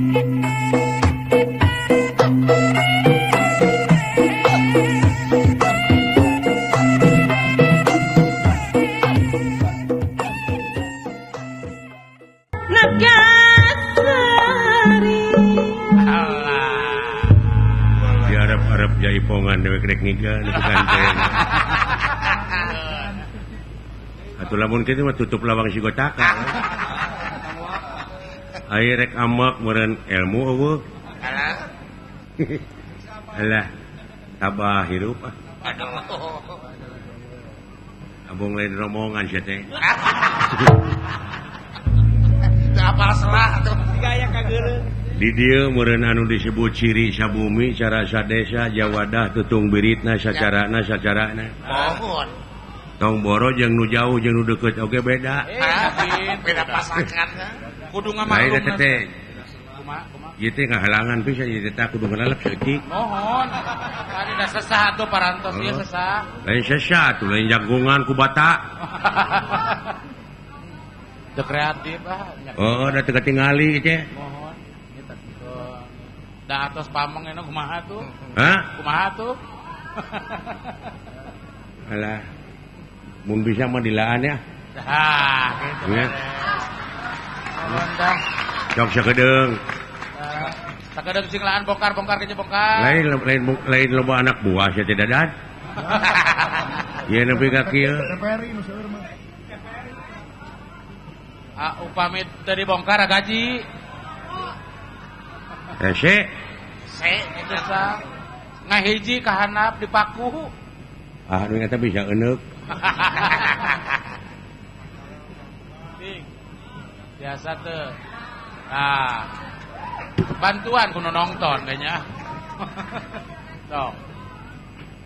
Diarap-arap jaipongan dewek rek ngiga nu ganteng. Atuh lamun kitu mah tutup lawang si gotaka. Ai rek amak meureun ilmu eueuh. Alah. Tabah hirup ah. Aduh. Abong lain rombongan sia teh. Teu apal selah atuh. Gaya kageuleuh. Di dieu meureun anu disebut ciri sabumi cara sadesa jawadah tutung biritna sacarana sacarana. Mohon. Tong boro jeung nu jauh jeung nu deukeut oge beda. Beda pasakan. Kudu ngamaklum. Lain teh. Ieu teh ngahalangan pisan ieu teh kudu ngalep saeutik. Mohon. Tadi da sesah atuh parantos ieu sesah. Lain sesah atuh lain jagungan ku bata. Teu kreatif ah. Oh, da teu katingali teh. Mohon. Da atos pameng eno kumaha tuh? Hah? Kumaha tuh? Alah. Mun bisa mah dilaan ya. Dah, gitu. Ya. Mohon dah. Sok sakedeung. Sakedeung sing laan bongkar-bongkar ke bongkar. Lain lain lain loba anak buah sia teh dadan. Ieu nepi ka kieu. Ah, upami teu dibongkar gaji. Rese. Se itu sa. Ngahiji ka handap dipaku. Ah, nu eta bisa eneuk. Bing. Biasa tuh. Nah. Bantuan kudu nonton kayaknya. Tuh.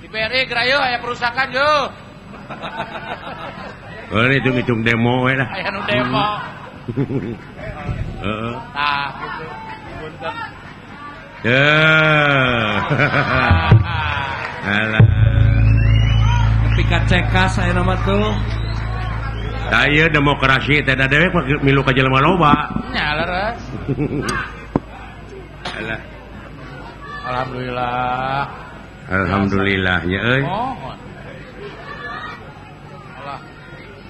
Di PRI gerayo aya kerusakan yo. Oh, hitung-hitung demo we lah. Aya nu demo. Heeh. Tah gitu. Punten. Alah. Ketika cekas aya nama tuh. Tah ieu demokrasi teh da dewek milu ka jelema loba. Nya leres. Alah. Alhamdulillah. Alhamdulillah nya euy.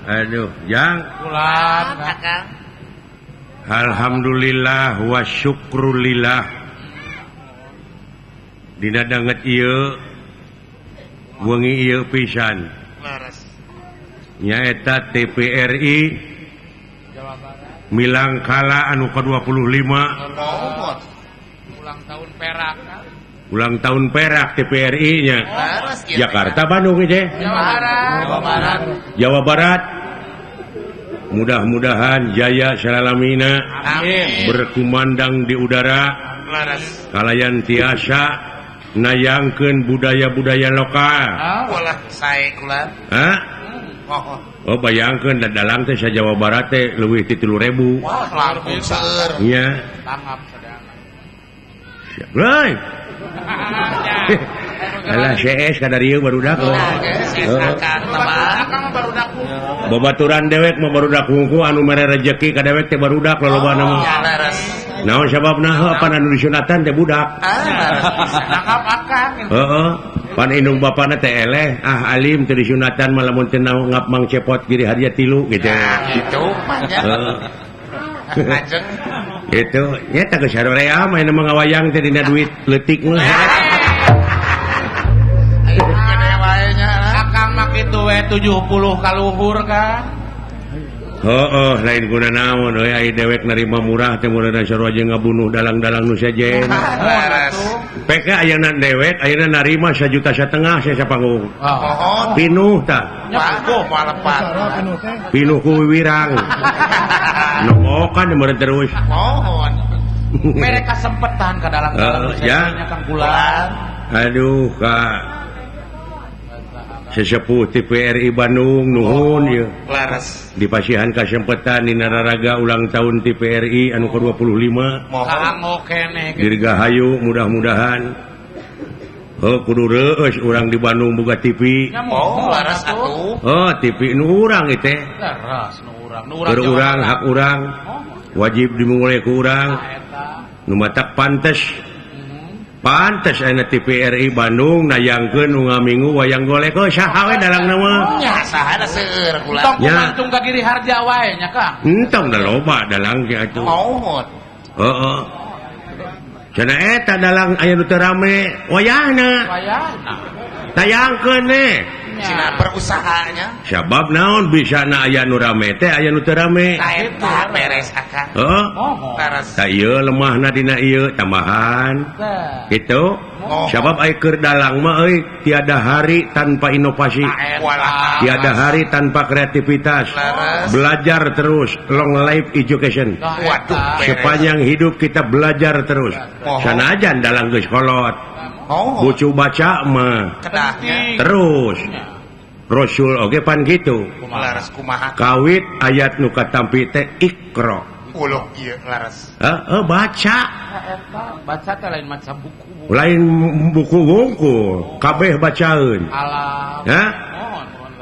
Aduh, jang. Pulang, Akang. Alhamdulillah wa syukrulillah. Dina danget ieu wengi ieu pisan. Leres. Nyaeta TPRI Jawa Barat. Milangkala anu ke-25. Ulang tahun perak. Ulang tahun perak TPRI nya. Jakarta Bandung teh. Jawa Barat. Jawa Barat. Jawa Barat. Mudah-mudahan jaya salalamina. Amin. Berkumandang di udara. Leres. Kalayan tiasa nayangkeun budaya-budaya lokal. Ulah sae kula. Hah? Oh, bayangkeun da dalang teh sa Jawa Barat teh leuwih ti 3.000. Wah, langkung seueur. Nya. Tangap sadangan. Siap. Euy. Alah CS kadarieu barudak. Babaturan dewek mah barudak hungku anu mere rejeki ka dewek teh barudak lolobana mah. Naon sababna heuh pan anu disunatan teh budak. Nangkap akang. Heeh. Pan indung bapana teh eleh, ah alim teu disunatan mah lamun teu ngap mang cepot giri hadiah tilu gitu. Gitu mah nya. Heeh. Gitu, nya teh geus sarorea mah mah ngawayang teh dina duit leutik mah. Akang mah kitu we 70 kaluhur kan. Heeh, lain guna naon euy ai dewek narima murah teh meureunna sarua jeung ngabunuh dalang-dalang nu sejen. PK ayeuna dewek ayeuna narima 1,5 juta saya sapanggung. Mohon. Pinuh tah. Moal lepat. Pinuh ku wiwirang. Nongokan meureun terus. Mohon. Mereka sempetan ka dalang-dalang nu sejennya Kang Bulan. Aduh, Kak. Sesepuh TPRI Bandung nuhun ieu. Leres. Dipasihan kasempetan dina raraga ulang tahun TPRI anu ke-25. Kanggo keneh. Dirgahayu mudah-mudahan. Heuh kudu reueus urang di Bandung boga TV. Oh, leres atuh. Oh, TV nu urang ieu teh. Leres nu urang. Nu urang urang hak urang. Wajib dimulai ku urang. Nu matak pantes. Pantes aya TVRI Bandung nayangkeun unggal minggu wayang golek oh saha we dalang nama. Nya saha da seueur kula. Tong kumantung ka Giri Harja wae nya Kang. Entong da loba dalang ge atuh. Maot. Heeh. Cenah eta dalang aya nu teu rame wayahna. Wayahna. Tayangkeun we. Cina berusahanya. Sabab naon bisa na aya nu rame teh aya nu teu rame. Tah eta beres akang. Heeh. Leres. Tah ieu lemahna dina ieu tambahan. Gitu. Sabab ai keur dalang mah euy tiada hari tanpa inovasi. Tiada hari tanpa kreativitas. Belajar terus, long life education. Waduh. Sepanjang hidup kita belajar terus. Sanajan dalang geus kolot. Bucu baca mah terus. Rasul oge pan gitu. Kawit ayat nu katampi teh Iqra. Uloh ieu laras. Heeh, baca. Baca teh lain maca buku. Lain buku wungkul, kabeh bacaeun. Hah?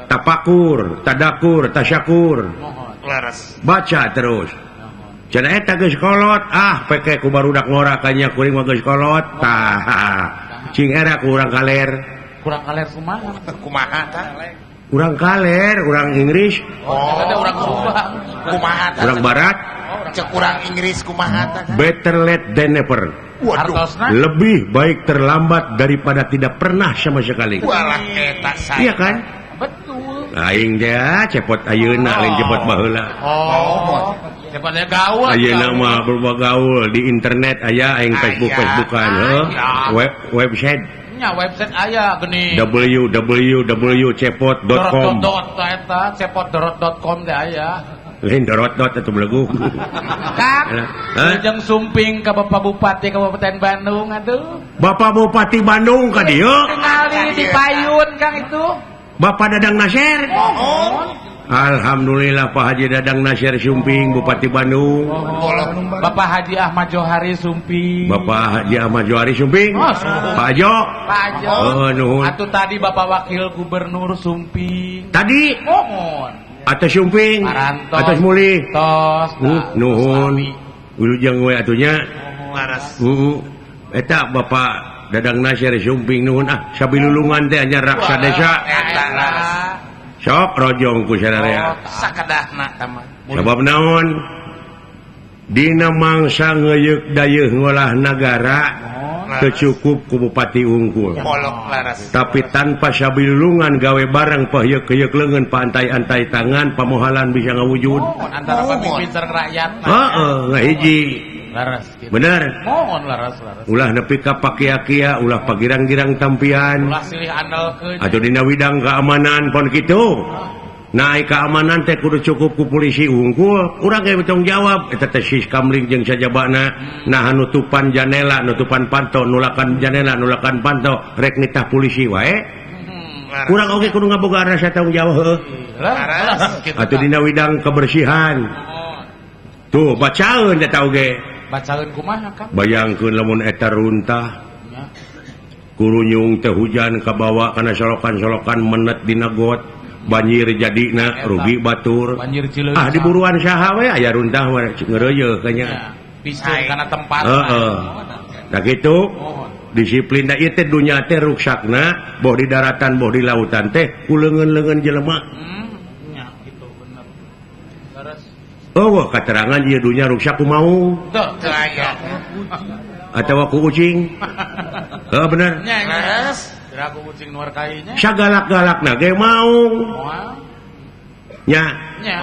Tapakur, tadakur, tasyakur. Laras. Baca terus. Cenah eta geus kolot, ah peke ku barudak ngora kanya kuring mah geus kolot. Tah. Cing era ku urang kaler. Kurang kaler kumaha? Kumaha tah? Urang kaler, urang Inggris. Oh, ada urang Subang. Kumaha tah? Urang barat. Cek urang Inggris kumaha tah? Better late than never. Waduh. Lebih baik terlambat daripada tidak pernah sama sekali. Walah eta saya. Iya kan? Betul. Aing teh cepot ayeuna lain cepot baheula. Oh. Cepotnya gaul. Ayeuna mah berubah gaul di internet aya aing Facebook-Facebookan heuh. Website. Nya website aya geuning. www.cepot.com. Eta cepot.com teh aya. Lain dorot dot atuh belegu. Kang, jeung sumping ka Bapak Bupati Kabupaten Bandung atuh. Bapak Bupati Bandung ka dieu? Tingali di payun Kang itu. Bapak Dadang Nasir. Alhamdulillah Pak Haji Dadang Nasir Sumping Bupati Bandung. Bapak Haji Ahmad Johari Sumping. Bapak Haji Ahmad Johari Sumping. Pak Ajo. Pak Ajo. Oh, nuhun. Atuh tadi Bapak Wakil Gubernur Sumping. Tadi. Mohon. Atas Sumping. Atas Mulih. Tos. Nuhun. Wilujeng we atunya. Laras. Eta Bapak Dadang Nasir Sumping nuhun ah sabilulungan teh nya raksa desa. Eta laras. Sok rojong ku sararea. Sakadahna tah mah. Sabab naon? Dina mangsa ngeuyeuk dayeuh ngolah nagara teu cukup ku bupati unggul. Tapi tanpa sabilulungan gawe bareng pehyeuk-hyeuk leungeun paantai-antai tangan pamohalan bisa ngawujud. Antara pamimpin sareng rakyat. Heeh, ngahiji. Laras gitu. Bener. Mohon laras laras. Ulah nepi ka pakia-kia, ulah pagirang-girang tampian. Ulah silih andalkeun. Atuh dina widang keamanan pon kitu. Nah, keamanan teh kudu cukup ku polisi unggul. Urang ge tanggung jawab eta teh Siskamling jeung sajabana. Nah, nutupan janela, nutupan panto, nulakan janela, nulakan panto, rek nitah polisi wae. Urang oge kudu ngabogaan rasa tanggung jawab heueuh. Laras. Atuh dina widang kebersihan. Tuh, bacaeun eta oge. Bacaeun kumaha Kang? Bayangkeun lamun eta runtah. Kurunyung teh hujan kabawa kana solokan-solokan menet dina got, banjir jadina rugi batur. Banjir Cileunca. Ah diburuan saha we aya runtah mah ngeureuyeuh kanya. Piseun kana tempat. Heeh. Nah kitu disiplin da ieu teh dunya teh ruksakna boh di daratan boh di lautan teh ku leungeun-leungeun jelema. Nya kitu bener. Leres. Oh, keterangan ieu dunya ruksak ku maung. Teu aya. Atawa ku ucing. Heuh bener. Nya leres. Kira ku ucing nu kai nya. Sagalak-galakna ge maung. Nya. Nya.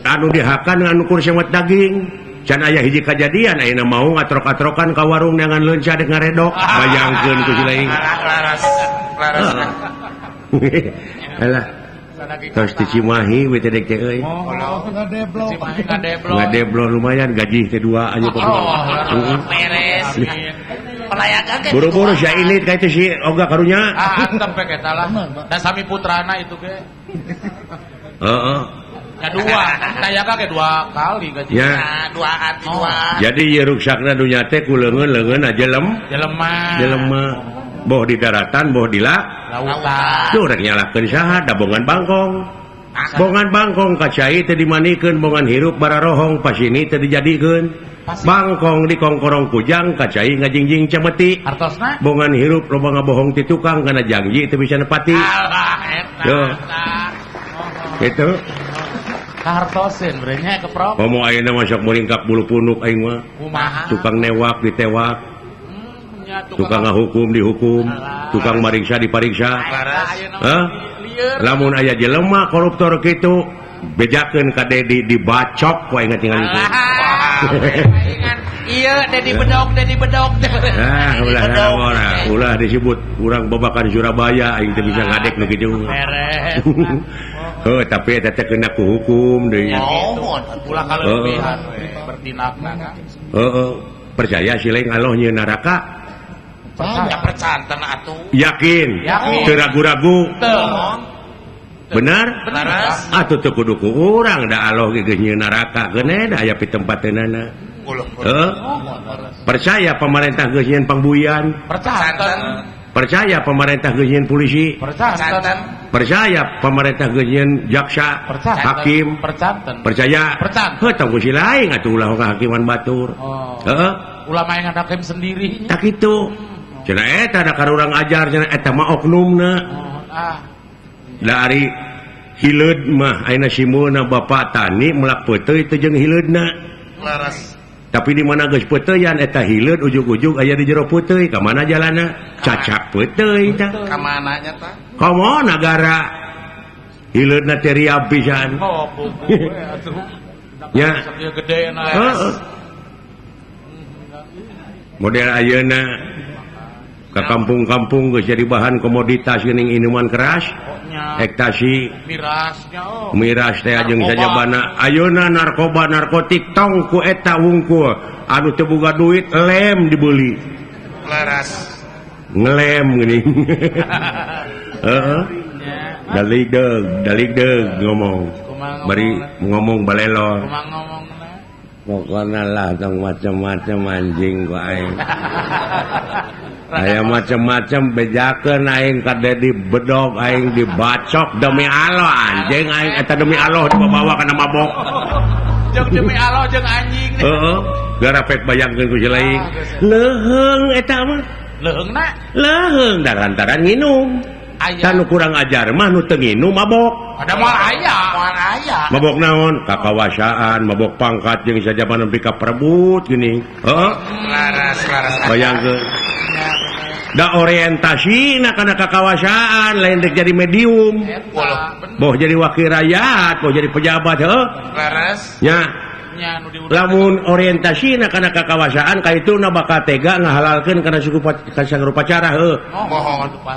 Anu dihakan anu kur sewet daging. Can aya hiji kajadian ayeuna maung atrok-atrokan ka warung neangan leunca dek ngaredok. Bayangkeun ku si laing. Laras. Laras. Alah. Terus di Cimahi we teh dek teh euy. Ngadeblo lumayan gaji teh dua aja kok. Beres. Pelayakan ge. Buru-buru sia ilit ka itu si Oga karunya. Ah antep we eta lah. Da sami putrana itu ge. Heeh. Ya dua, dayaka ge dua kali gaji. Ya, dua ati dua. Jadi ieu ruksakna dunya teh ku leungeun-leungeun aja jelema. Jelema. Boh di daratan, boh di lautan. Tuh rek nyalahkeun saha da bongan bangkong. Bongan bangkong ka cai teh dimanikeun, bongan hirup bararohong pasini teh dijadikeun. Bangkong di kongkorong kujang kacai ngajingjing cemeti. Hartosna bongan hirup loba ngabohong ti tukang kana janji teu bisa nepati. Alah eta. Yo. Gitu. Kahartoseun bre nya keprok. Komo ayeuna mah sok muringkak bulu punuk aing mah. Kumaha? Tukang newak ditewak. Tukang ngahukum dihukum, tukang mariksa dipariksa. Hah? Lamun aya jelema koruptor kitu bejakeun ka Dedi dibacok ku aing tinggal itu. Iya, Dedi bedog, Dedi bedog. Ah, ulah ulah disebut urang babakan Surabaya aing teu bisa ngadek nu kitu. Beres. Heuh, tapi eta teh kena ku hukum deui. Mohon, ulah kaleubihan we bertindakna. Heeh, percaya si lain Allah nyieun neraka. Percaya percanten atuh. Yakin, teu ragu-ragu. Benar? Atuh teu kudu ku urang da Allah ge geus nyieun neraka geuneh da aya pitempateunana. Heuh. Percaya pemerintah geus nyieun pangbuyan. Percaya pemerintah geus nyieun polisi. Percaya pemerintah geus nyieun jaksa, hakim. Percaya. Heuh tong ku si lain atuh ulah hakiman batur. Heeh. Ulah main hakim sendiri. Tak kitu. Cenah eta da karurang ajar cenah eta mah oknumna. Ah. Dari hileud mah ayeuna simulna bapak tani melak peuteuy teu jeung hileudna. Laras. Tapi di mana geus peuteuyan eta hileud ujug-ujug aya di jero peuteuy, ka mana jalanna? Cacak peuteuy tah. Ka mana nya tah? Komo nagara hileudna teh riab pisan. Oh, buku we atuh. Nya. Gede na. Heeh. Model ayeuna ke kampung-kampung geus jadi bahan komoditas geuning minuman keras, ektasi, mirasnya, miras teh jeung sajabana. Ayeuna narkoba narkotik tong ku eta wungkul anu teu boga duit lem dibeli. Laras. Ngelem geuning. Heeh. Dalig deug ngomong. Bari ngomong balelor. Pokona lah tong macam-macam anjing ku aing. Aya macam-macam bejakeun aing ka Dedi bedog aing dibacok demi Allah anjing aing eta demi Allah dibawa kana mabok. Jeung demi Allah jeung anjing. Heeh, garapek bayangkeun ku si lain. Leuheung eta mah. Leuheungna? Leuheung da lantaran nginum. Tanu kurang ajar mah nu teu nginum mabok. Ada moal aya, moal aya. Mabok naon? Kakawasaan, mabok pangkat jeung sajabana nepi ka perebut geuning. Heeh. Laras, laras. Bayangkeun. Da orientasina kana kakawasaan lain rek jadi medium. Boh jadi wakil rakyat, boh jadi pejabat heuh. Laras. Nya. Lamun orientasina kana kakawasaan ka itu na bakal tega ngahalalkeun kana suku upacara heuh.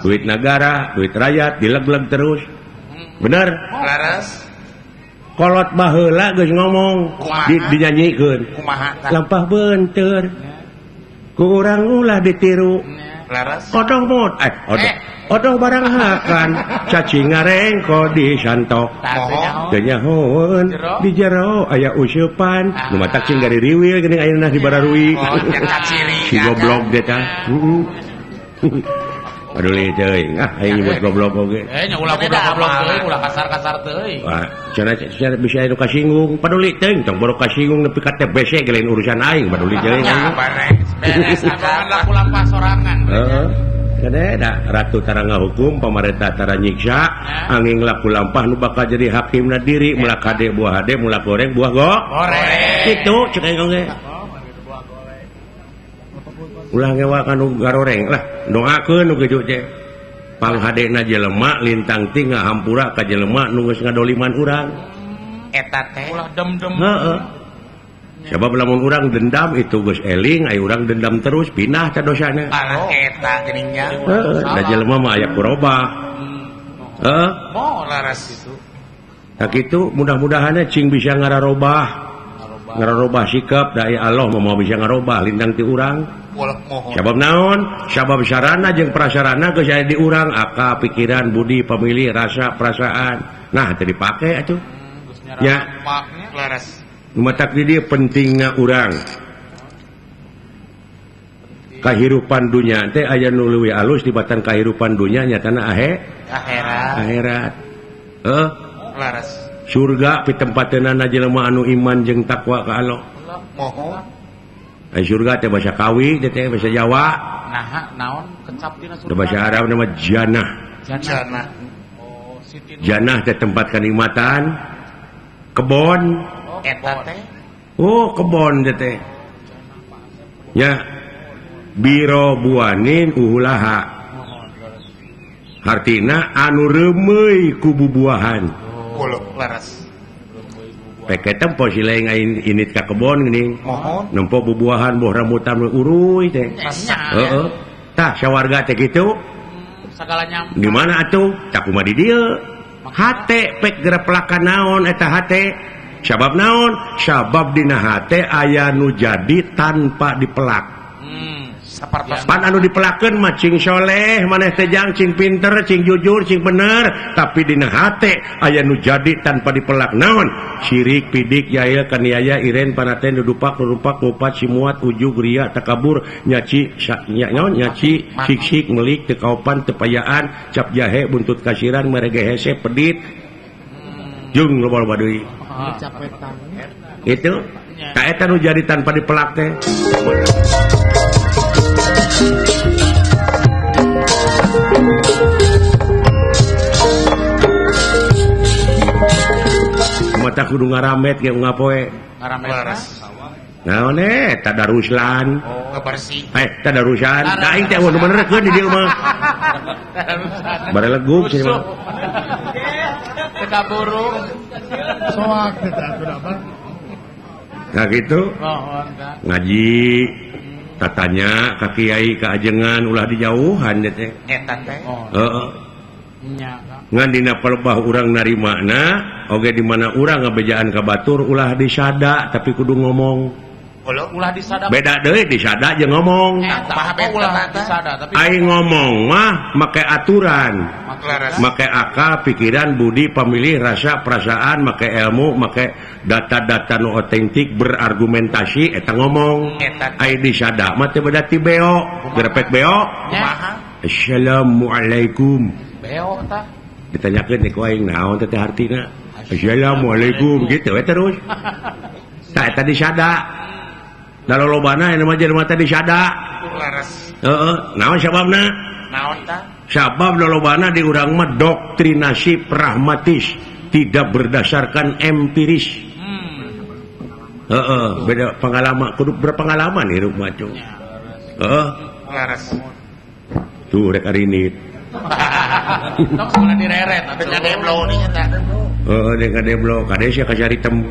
Duit negara, duit rakyat dileg-leg terus. Bener? Laras. Kolot baheula geus ngomong, dinyanyikeun. Lampah beunteur. Ku urang ulah ditiru. Laras. Odoh mot, odoh barang hakan, cacing ngarengko di santok. Teu nyahoeun di jero aya useupan, nu matak cing gari riwil geuning ayeuna di bararui. Si goblok teh tah. Aduh teuing, ah aing nyebut goblok oge. Nya ulah goblok-goblok teuing, ulah kasar-kasar teuing. Wah, cenah bisa anu kasinggung, paduli teuing tong baru kasinggung nepi ka TBC ge lain urusan aing, paduli teuing. Beres, laku lampah sorangan. Heeh. Kada ratu tara ngahukum, pamarentah tara nyiksa, angin laku lampah nu bakal jadi hakimna diri, mulak hade buah hade, mulak goreng buah go. Goreng. Kitu cek aing oge. Ulah ngewa kanu garoreng lah, doakeun nu kitu teh. Panghadena jelema lintang ti ngahampura ka jelema nu geus ngadoliman urang. Eta teh ulah dem-dem. Heeh. Sebab lamun urang dendam itu geus eling, aya urang dendam terus pindah ka dosana. Alah eta geuning nya. Heeh, da jelema mah aya kurobah. Heeh. Moh laras itu. Tah kitu mudah-mudahannya cing bisa ngararobah. Ngararobah sikap da Allah mah bisa ngarobah lintang ti urang. Sabab naon? Sabab sarana jeung prasarana geus aya di urang, akal, pikiran, budi, pamilih, rasa, perasaan. Nah, teu dipake atuh. Ya. Laras. Matak di dieu pentingna urang. Kahirupan dunya teh aya nu leuwih alus dibatan kahirupan dunya nyatana akhirat. Akhirat. Heuh. Laras. Surga pitempateunana jelema anu iman jeung takwa ka Allah. Moho. Ai surga teh bahasa Kawi teh bahasa Jawa. Nah, naon kecap dina surga? Bahasa Arab nama janah. Janah. Oh, Siti. Janah teh tempat kenikmatan. Kebon. Oh, eta teh. Oh, kebon teh. Ya. Biro buanin uhulaha. Hartina anu reumeuy ku bubuahan. Oh, leres. Peke tempo si lain aing init ka kebon geuning. Mohon. Nempo bubuahan boh rambutan uruy teh. Heeh. Tah sawarga teh kitu. Sagala nyampe. Di mana atuh? Tah kumaha di dieu? Hate pek gereplakan naon eta hate? Sabab naon? Sabab dina hate aya nu jadi tanpa dipelak. Pan anu dipelakeun mah cing soleh, maneh teh jang cing pinter, cing jujur, cing bener, tapi dina hate aya nu jadi tanpa dipelak naon? Sirik, pidik, yail, kaniaya, iren, panaten, dudupak, nurupak, ngupat, simuat, ujug, ria, takabur, nyaci, naon, nyaci, siksik, melik, teu kaopan, teu payaan, cap jahe, buntut kasiran, merege hese, pedit. Jeung loba-loba deui. Itu ka eta nu jadi tanpa dipelak teh. Mata kudu ngaramet ge ngapoe. Ngaramet. Naon tadaruslan. Oh, bersih. Tadarusan. Da aing teh eueuh nu benerkeun di dieu mah. Tadarusan. Barelegug sih mah. Teu kaburu. Soak teh atuh dapat. Nah gitu. Ngaji tatanya ka kiai ka ajengan ulah dijauhan teh. Eta teh. Heeh. Ngan dina palebah urang narimana oge di mana urang ngabejaan ka batur ulah disada tapi kudu ngomong. Ulah disada. Beda deui disada jeung ngomong. Ulah disada tapi aing ngomong mah make aturan. Make akal, pikiran, budi, pamilih, rasa, perasaan, make ilmu, make data-data nu otentik berargumentasi eta ngomong. Aing disada mah teu beda ti beo, gerepek beo. Assalamualaikum. Beo tah. Ditanyakeun ku aing naon teh hartina. Assalamualaikum gitu we terus. Tah eta disada. Da lolobana anu mah jelema teh disada. Leres. Heeh, naon sababna? Naon tah? Sabab lolobana di urang mah doktrinasi pragmatis, tidak berdasarkan empiris. Heeh, beda pengalaman, kudu berpengalaman hirup mah tuh. Heeh. Leres. Tuh rek arinit. Tong ulah direret atuh. Kadeblo nya tah. Heeh, deung kadeblo, kade sia kasaritem.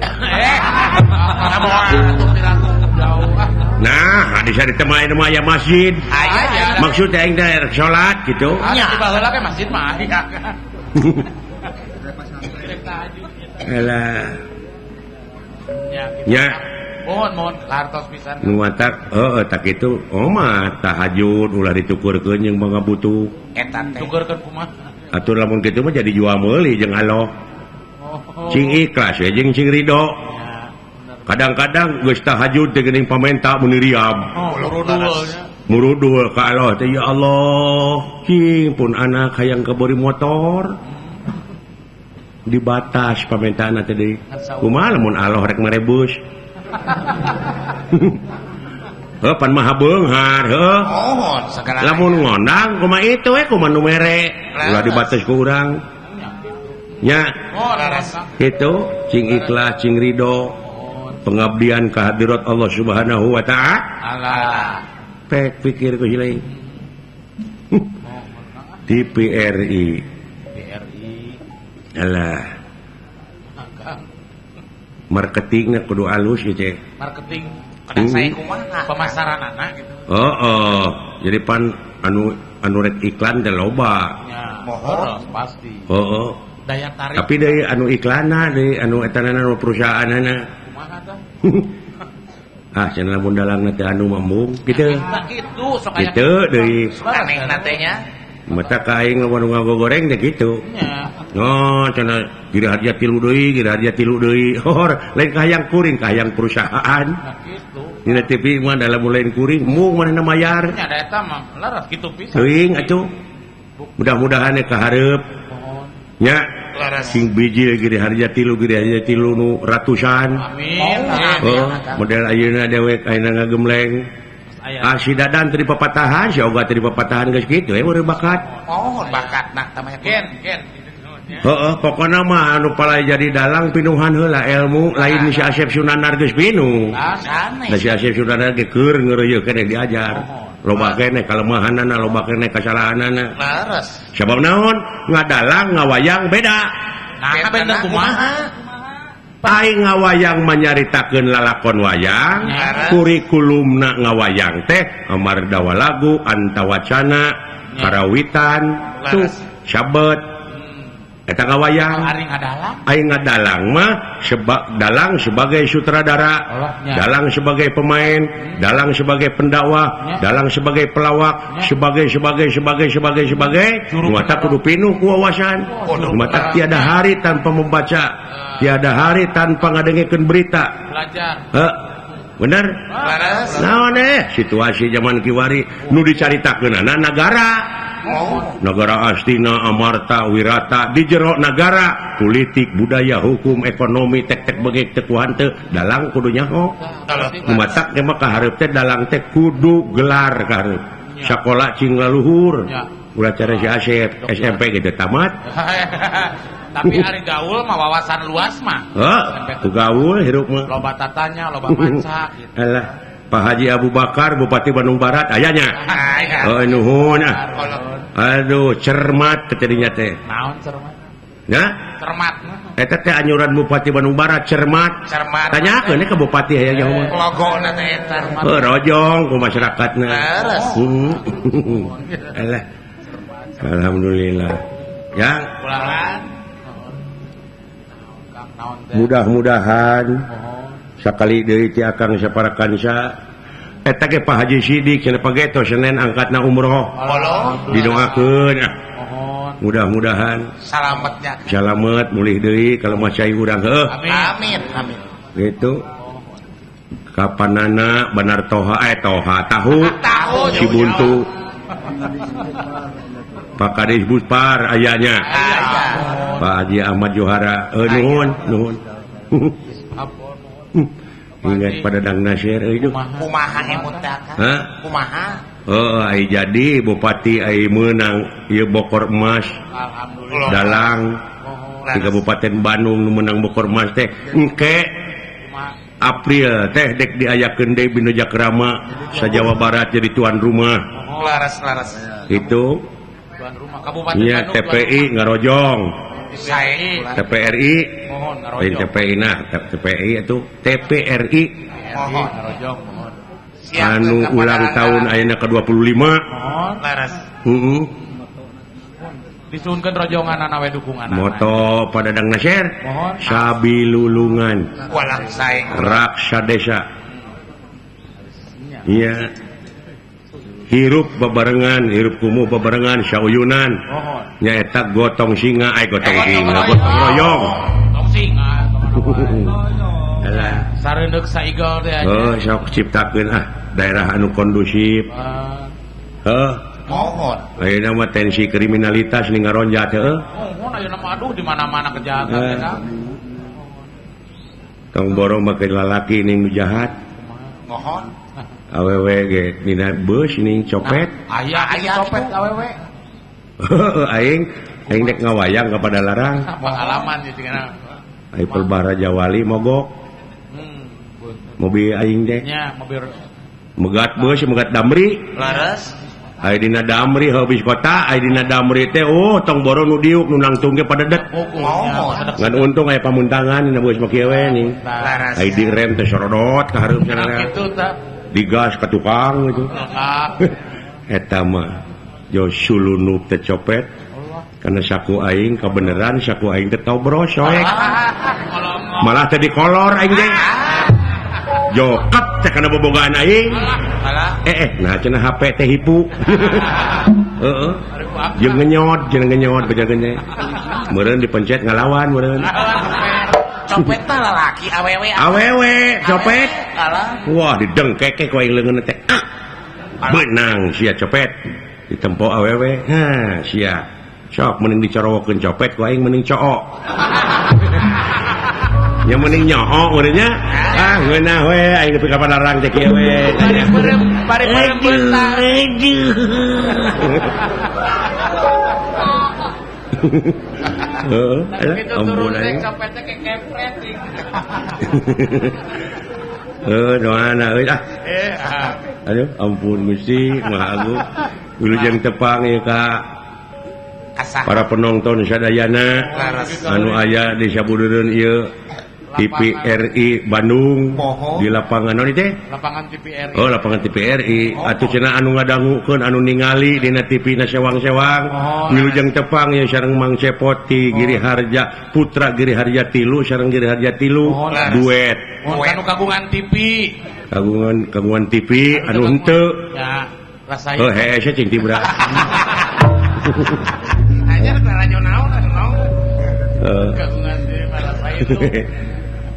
Nah, hadis ari teh mah aya masjid. Aya. Maksud aing teh rek salat gitu. Nya di baheula ke masjid mah aya. Alah. Nya. Mohon hartos pisan. Nu matak heeh tak kitu oh mah tahajud ulah ditukurkeun jeung pangabutuh. Eta teh. Tukurkeun kumaha? Atuh lamun kitu mah jadi jual meuli jeung Allah. Cing ikhlas we jeung cing ridho. Kadang-kadang geus tahajud teh geuning pamenta mun riab. Oh, murudul. Murudul ka Allah teh ya Allah, cing pun anak hayang kabori motor. Dibatas pamentaan teh deui. Kumaha lamun Allah rek marebus. Heuh pan maha beunghar heuh. Lamun ngondang kumaha itu we kumaha nu mere. Ulah dibatas ku urang. Nya. Kitu cing ikhlas cing ridho. Pengabdian kehadirat Allah Subhanahu wa ta'ala. Pek pikir ku hilai. TPRI. Alah. Marketingnya kudu alus gitu. Marketing kada sae kumaha pemasaranana gitu. Heeh, jadi pan anu anu rek iklan teh loba. Ya, mohon pasti. Heeh. Daya tarik. Tapi deui anu iklanna deui anu etanana anu perusahaanana. Kumaha tah? Ah, cenah lamun dalangna teh anu mambung kitu. Tah kitu sok aya. Kitu deui. Anehna teh nya. Mata ka aing lamun ngagoreng teh kitu. Nya. Oh, cenah gira harja tilu deui, gira harja tilu deui. Hor, lain kahayang kuring, kahayang perusahaan. Nah, kitu. Dina TV mah dalam lain kuring, mung manehna mayar. Nya da eta mah leres kitu pisan. Teuing atuh. Mudah-mudahan ka hareup. Nya. Sing bijil Giri Harja tilu Giri Harja tilu nu ratusan. Amin. Oh, model ayeuna dewek ayeuna ngagemleng. Ah si Dadan teu dipapatahan, si Oga teu dipapatahan geus kitu we urang bakat. Oh, bakatna tamanya gen gen. Heeh, pokona mah anu palai jadi dalang pinuhan heula ilmu lain si Asep Sunanar geus pinuh. Da si Asep Sunanar ge keur ngeureuyeuh keneh diajar. Loba keneh kalemahanana, loba keneh kasalahanana. Leres. Sabab naon? Ngadalang ngawayang beda. Nah, beda kumaha? Aing ngawayang manyaritakeun lalakon wayang, kurikulumna ngawayang teh amardawa lagu, antawacana, karawitan, tuh sabet. Eta ngawayang. Aing ngadalang mah dalang sebagai sutradara, dalang sebagai pemain, dalang sebagai pendakwah, dalang sebagai pelawak, sebagai sebagai sebagai sebagai sebagai. Mata kudu pinuh ku wawasan. Mata tiada hari tanpa membaca, tiada hari tanpa ngadengekeun berita. Belajar. Heh. Bener? Naon situasi zaman kiwari nu dicaritakeunana nagara. Negara Astina, Amarta, Wirata di jero nagara, politik, budaya, hukum, ekonomi, tek-tek bengek teu hanteu, dalang kudu nyaho. Matak ge mah kahareup teh dalang teh kudu gelar kahareup. Sakola cing laluhur. Ulah cara si Asep SMP gitu tamat. Tapi ari gaul mah wawasan luas mah. Heeh, gaul hirup mah. Loba tatanya, loba maca gitu. Alah, Pak Haji Abu Bakar Bupati Bandung Barat ayanya. Oh nuhun ah. Aduh, cermat tadinya teh. Naon cermat? Ya? Cermat. Eta teh anyuran Bupati Bandung Barat cermat. Cermat. Tanyakeun ke bupati aya jauh mah. Logona teh eta. Heuh, rojong ku masyarakatna. Leres. Alah. Alhamdulillah. Ya. Mudah-mudahan sakali deui ti akang saparakansa eta ge Pak Haji Sidik cenah pageto Senin angkatna umroh. Didoakeun ah. Mudah-mudahan salametnya. Salamet mulih deui kalau mah cai urang heuh. Amin amin. Gitu. Kapanana Banar Toha Toha tahu. Si Buntu. Pak Kades Buspar ayahnya. Pak Haji Ahmad Johara. Nuhun nuhun. Ingat pada Dang Nasir itu. Kumaha emut teh? Hah? Kumaha? Heeh, ai jadi bupati ai meunang ieu bokor emas. Alhamdulillah. Dalang di Kabupaten Bandung nu meunang bokor emas teh engke April teh dek diayakeun deui Bina Jakrama sa Jawa Barat jadi tuan rumah. Laras-laras. Itu tuan rumah Kabupaten Iya, Bandung. TPI ngarojong. TPRI mohon ngarojong. TPI nah, TPI itu TPRI. Mohon ngarojong, mohon. Anu ulang tahun ayeuna ke-25. Mohon. Laras. Heeh. Disuhunkeun rojonganana we dukunganana. Moto pada Dang Nasir. Mohon. Sabilulungan. Walang sae. Raksa desa. Iya. Hirup babarengan, hirup kumuh babarengan, sauyunan. Nyaeta gotong singa, ay gotong singa, gotong royong. Gotong singa. Alah, sareundeuk saigel teh aja. Oh, sok ciptakeun ah daerah anu kondusif. Heuh. Mohon. Ayeuna mah tensi kriminalitas ning ngaronjat heuh. Mohon ayeuna mah aduh di mana-mana kejahatan teh. Tong borong make lalaki ning nu jahat. Mohon. Awewe ge dina beus ning copet. Aya aya copet awewe. Aing aing dek ngawayang ka Padalarang. Pengalaman ieu cenah. Ai Pelbara Jawali mogok. Mobil aing teh. Nya mobil megat beus megat Damri. Laras. Ai dina Damri habis kota, ai dina Damri teh oh tong boro nu diuk nu nangtung ge padedet. Ngan untung aya pamuntangan dina beus mah kieu we ning. Ai direm teh sorodot ka hareup cenah. Kitu tah. Digas ke tukang gitu. Eta mah jo sulunuk teh copet. Karena saku aing kebeneran saku aing teh tobros soek. Malah teh dikolor aing teh. Joket teh kana bobogaan aing. Nah cenah HP teh hipu. Heeh. Jeung ngenyot bejageun teh. Meureun dipencet ngalawan meureun. Copet tah lalaki awewe. Awewe copet. Wah didengkeke ku aing leungeun teh. Beunang sia copet. Ditempo awewe. Hah sia. Sok mending dicorowokeun copet ku aing mending cook. Nya mending nyook urangnya. Ah ngeunah we aing nepi ka Padalarang teh kieu we. Bari beureum beutang. Heeh, ampun aing. Copetnya ke kepret. Heuh, doana euy ah. Aduh, ampun Gusti Maha Agung. Wilujeng tepang ieu ka para penonton sadayana anu aya di sabudeureun ieu TVRI Bandung di lapangan naon teh? Lapangan TVRI. Oh, lapangan TVRI. Atuh cenah anu ngadangukeun anu ningali dina TV na sewang-sewang. Wilujeng tepang ieu sareng Mang Cepot ti Giri Harja, Putra Giri Harja 3 sareng Giri Harja 3 duet. Anu kagungan TV. Kagungan TV anu henteu. Ya, rasain. Oh, hese cing tibra. Anyar karanyo naon anu naon. Kagungan TV rasain.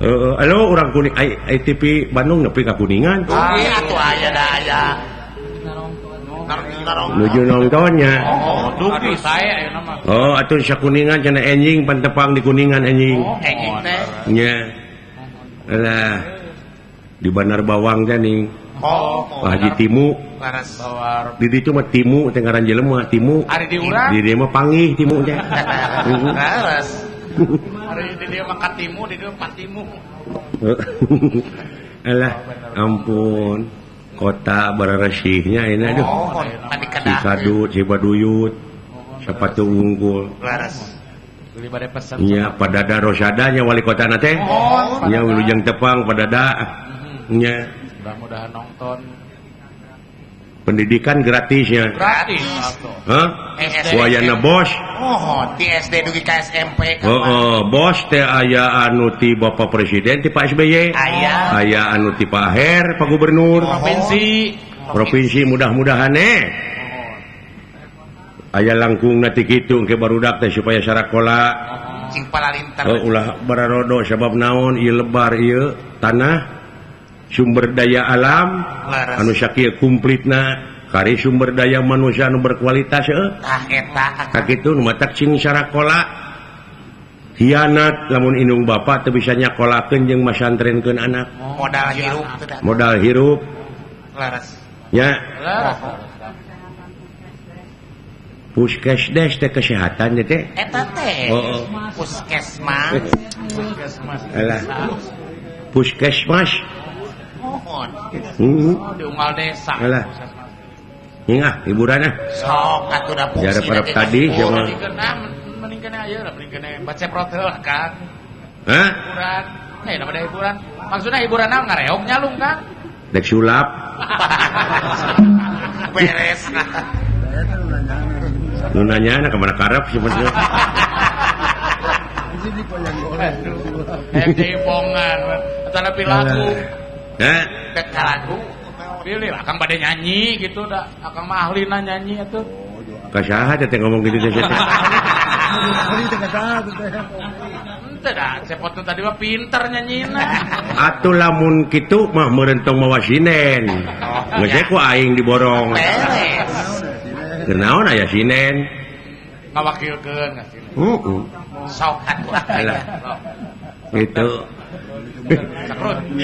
Heeh, halo urang kuning ai TV Bandung nepi ka Kuningan. Dugi atuh aya da aya. Nuju nontonnya. Oh, dugi sae ayeuna mah. Oh, atuh sakuningan cenah enjing pantepang di Kuningan enjing. Oh, enjing teh. Nya. Alah. Di Bandar Bawang teh ning. Oh, Pak Haji Timu. Laras. Di ditu mah Timu teh ngaran jelema Timu. Ari di urang. Di dieu mah panggih Timu teh. Laras. Ari di dieu mah katimu, di dieu patimu. Alah, ampun. Kota bararesihnya ini aduh. Cikadut, Cibaduyut, sepatu unggul. Laras. Nya Padada Rosada nya wali kota na teh. Nya wilujeng tepang Padada. Nya mudah-mudahan nonton. Pendidikan gratis ya. Gratis. Hah? Wayana bos. Oh, di SD dugi ka SMP. Heeh, bos teh aya anu ti Bapak Presiden ti Pak SBY. Aya. Aya anu ti Pak Aher, Pak Gubernur. Provinsi. Provinsi mudah-mudahan Aya langkung ti kitu engke barudak teh supaya sarakola. Cing palalinter. Oh, ulah bararodo sabab naon ieu lebar ieu tanah. Sumber daya alam anu sakieu kumplitna kari sumber daya manusia anu berkualitas heuh tah eta kakitu nu matak cing sarakola hianat lamun indung bapa teu bisa nyakolakeun jeung masantrenkeun anak modal hirup modal hirup laras nya Puskesdes teh kesehatan teh eta teh puskesmas puskesmas alah puskesmas di unggal desa. Alah. Ingat hiburan ah. Sok atuh da fungsi. Jarep tadi jeung mending kene aya lah, mending kene baca protel lah Kang. Hah? Hiburan. Eh, nama hiburan. Maksudnya hiburan naon ngareog nyalung Kang? Dek sulap. Beres. Nu nanya ka mana karep sebenarnya. Eh, dipongan. Atana pilaku. Hah? Dek lagu. Pilih lah, akang bade nyanyi gitu dah. Akang mah ahlina nyanyi atuh. Ka saha teh ngomong gitu teh. Henteu da, Cepot nu tadi mah pinter nyanyina. Atuh lamun kitu mah meureun tong mawa sinen. Geus ku aing diborong. Beres. Kunaon aya sinen? Ngawakilkeun ka sinen. Heeh. Sok atuh. Alah. Gitu.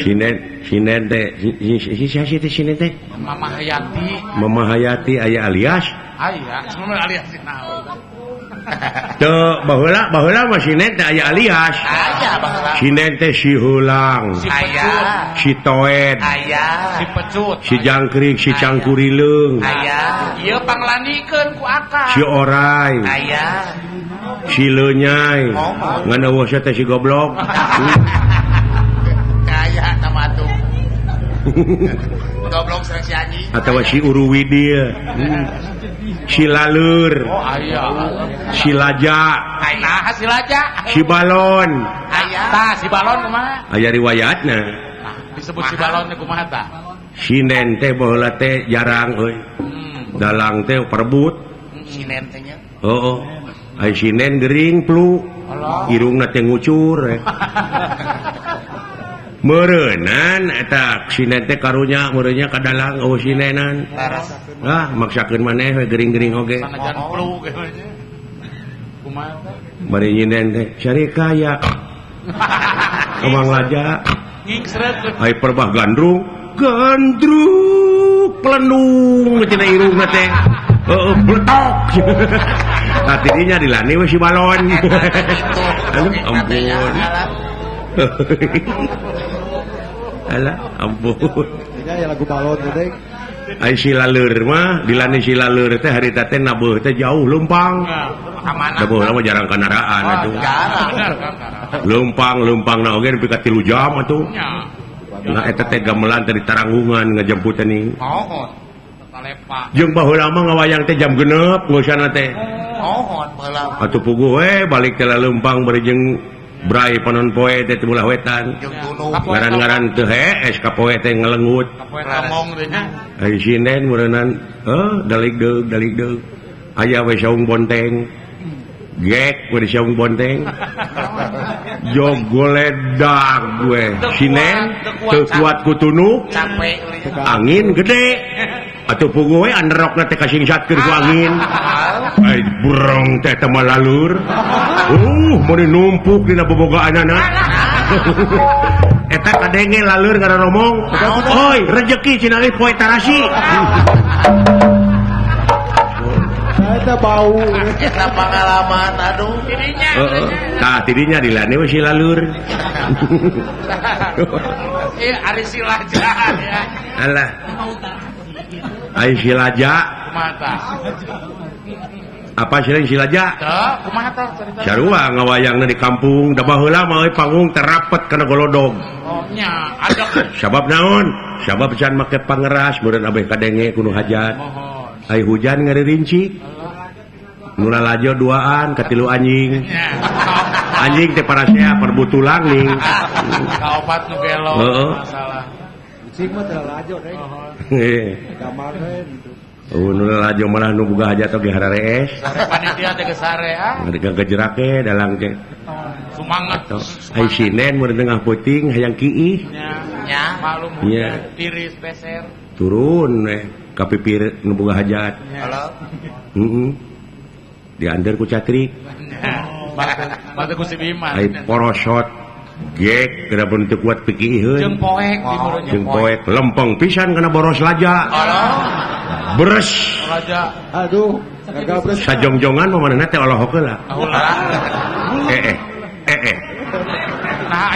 Sinen teh si teh sinen teh Mama Hayati. Mama Hayati aya alias? Aya, sebenarnya alias naon. Teu baheula baheula mah sinen teh aya alias. Aya baheula. Sinen teh si Heulang. Aya. Si Toed. Aya. Si Pecut. Si Jangkrik, si Cangkurileung. Aya. Ieu panglandikeun ku akang. Si Orai. Aya. Si Leunyai. Ngan eueuh teh si goblok. Kaya sama tuh. Goblok sareng si anjing. Atawa si Uruwidil. Si Lalur. Oh aya. Si Laja. Nah, si Laja. Si Balon. Aya. Tah, si Balon kumaha? Aya riwayatna. Nah, disebut si Balon teh kumaha tah? Sinen teh baheula teh jarang euy. Dalang teh perebut. Sinen teh nya. Heeh. Ai sinen gering flu. Irungna teh ngucur. Meureunnan eta sinen teh karunya meureunnya ka dalang eueuh sinenan. Ah, maksakeun maneh we gering-gering oge. Sanajan flu ge. Bari nyinden teh cari kaya. Kemang laja. Ai perbah gandrung, gandrung pelenung cenah irungna teh. Heeh, bletok. Tah tidinya dilani we si balon. Aduh, ampun. Alah, ampun. Ini lagu balon teh. Ai si laleur mah dilani si laleur teh harita teh nabeuh teh jauh leumpang. Nabeuh mah jarang kanaraan atuh. Leumpang-leumpang na oge nepi ka 3 jam atuh. Nah eta teh gamelan teh di taranggungan ngajemput teh ning. Jeung baheula mah ngawayang teh jam 6 ngeusanna teh. Atuh puguh we balik teh leumpang bari jeung brai panon poe teh belah wetan. Ngaran-ngaran teu hees ka poe teh ngelengut. Ai sinden meureunnan heuh dalig-deug dalig-deug. Aya we saung bonteng. Gek we saung bonteng. Jogoledag gue. Sinden teu kuat ku tunuk. Angin gede. Atuh puguh we anderokna teh kasingsatkeun ku angin. Ai burung teh teh malalur. Meuni numpuk dina bobogaanana. Eta kadenge lalur ngararomong. Oi, rejeki cenah euy poe tarasi. Eta bau. Eta pengalaman aduh. Tidinya. Heeh. Tah tidinya dilane we si lalur. Ieu ari si laja ya. Alah. Ai si laja. Kumaha tah? Apa sih si laja? Kumaha tah carita? Sarua ngawayangna di kampung, da baheula mah euy panggung teh rapet kana golodog. Oh nya, ada. Sabab naon? Sabab can make pangeras meureun abeh kadenge kudu hajat. Ai hujan ngaririnci. Nu lalajo duaan katilu anjing. Anjing teh parasea perbutulang ning. Kaopat nu gelo masalah. Kucing mah teh lalajo deh. Gamar we gitu. Oh, nu lalajo malah nu boga hajat oge hararees. Sare panitia teh geus sare ah. Ngagejerak ge dalang teh. Sumanget. Ai sinden mun tengah peuting hayang kiih. Nya, maklum hujan tiris peser. Turun we ka pipir nu boga hajat. Heeh. Diantar ku catrik. Batu ku si Bima. Ai porosot gek kada pun teu kuat pikiiheun. Jeung poek di Jeung poek lempeng pisan kana boros laja. Beres. Laja. Aduh, gagal beres. Sajongjongan mah manehna teh olohok heula.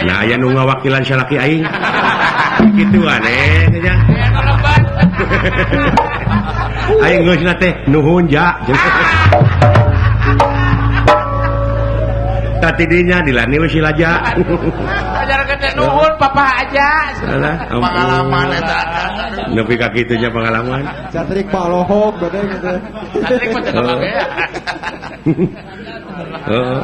Nah, aya nu ngawakilan salaki aing. Kitu aneh nya. Aing geusna teh nuhun ja. Tadinya dilani we si laja. Ajar teh nuhun papa aja. Pengalaman eta. Nepi ka kitu nya pengalaman. Catrik palohok bade gitu. Catrik mah teu kabeh. Heeh.